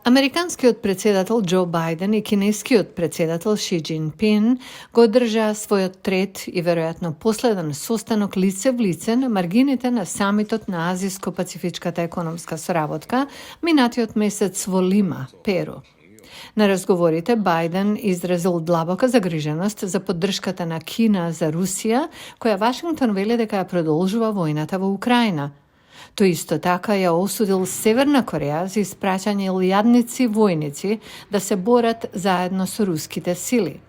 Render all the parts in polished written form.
Американскиот председател Џо Бајден и кинескиот председател Ши Џинпин го одржаа својот трет и веројатно последен состанок лице в лице на маргините на самитот на Азиско-пацифичката економска соработка минатиот месец во Лима, Перу. На разговорите Бајден изразил длабока загриженост за поддршката на Кина за Русија, која Вашингтон вели дека ја продолжува војната во Украина. Тој исто така ја осудил Северна Кореја за испраќање илјадници војници да се борат заедно со руските сили.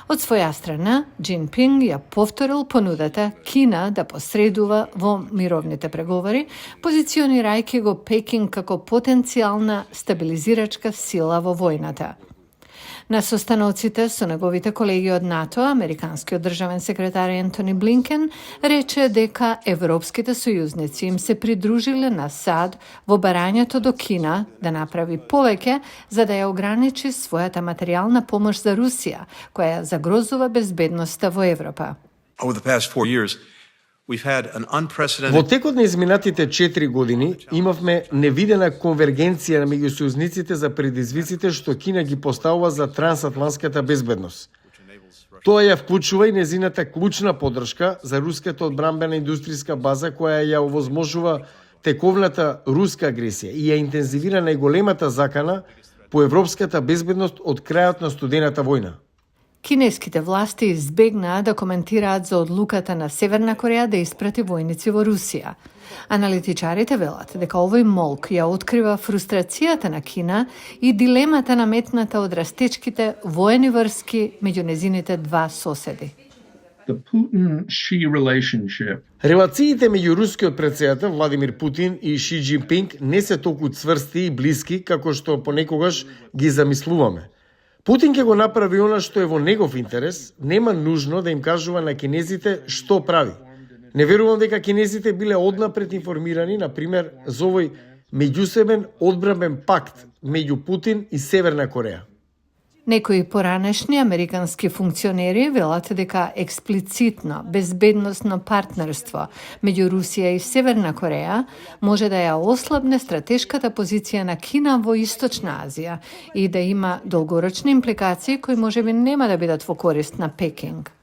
Од своја страна, Џинпинг ја повторил понудата Кина да посредува во мировните преговори, позиционирајќи го Пекинг како потенцијална стабилизирачка сила во војната. На состаноците со неговите колеги од НАТО, американскиот државен секретар Ентони Блинкен рече дека европските сојузници им се придружиле на САД во барањето до Кина да направи повеќе за да ја ограничи својата материјална помош за Русија, која загрозува безбедноста во Европа. Over the past 4 years, we've had an unprecedented... Во текот на изминатите 4 години имавме невидена конвергенција меѓу сојузниците за предизвиците што Кина ги поставува за трансатлантската безбедност. Тоа ја вклучува и незината клучна поддршка за руската одбранбена индустријска база која ја овозможува тековната руска агресија и ја интензивира најголемата закана по европската безбедност од крајот на студената војна. Кинеските власти избегнаа да коментираат за одлуката на Северна Кореја да испрати војници во Русија. Аналитичарите велат дека овој молк ја открива фрустрацијата на Кина и дилемата наметната од растечките воени врски меѓу незините два соседи. The Putin-Xi relationship. Релациите меѓу рускиот председател Владимир Путин и Ши Џинпинг не се толку цврсти и блиски како што понекогаш ги замислуваме. Путин ќе го направи она што е во негов интерес, нема нужно да им кажува на кинезите што прави. Не верувам дека кинезите биле однапред информирани, например, за овој меѓусебен одбранбен пакт меѓу Путин и Северна Кореја. Некои поранешни американски функционери велат дека експлицитно безбедносно партнерство меѓу Русија и Северна Кореја може да ја ослабне стратешката позиција на Кина во Источна Азија и да има долгорочни импликации кои можеби нема да бидат во корист на Пекинг.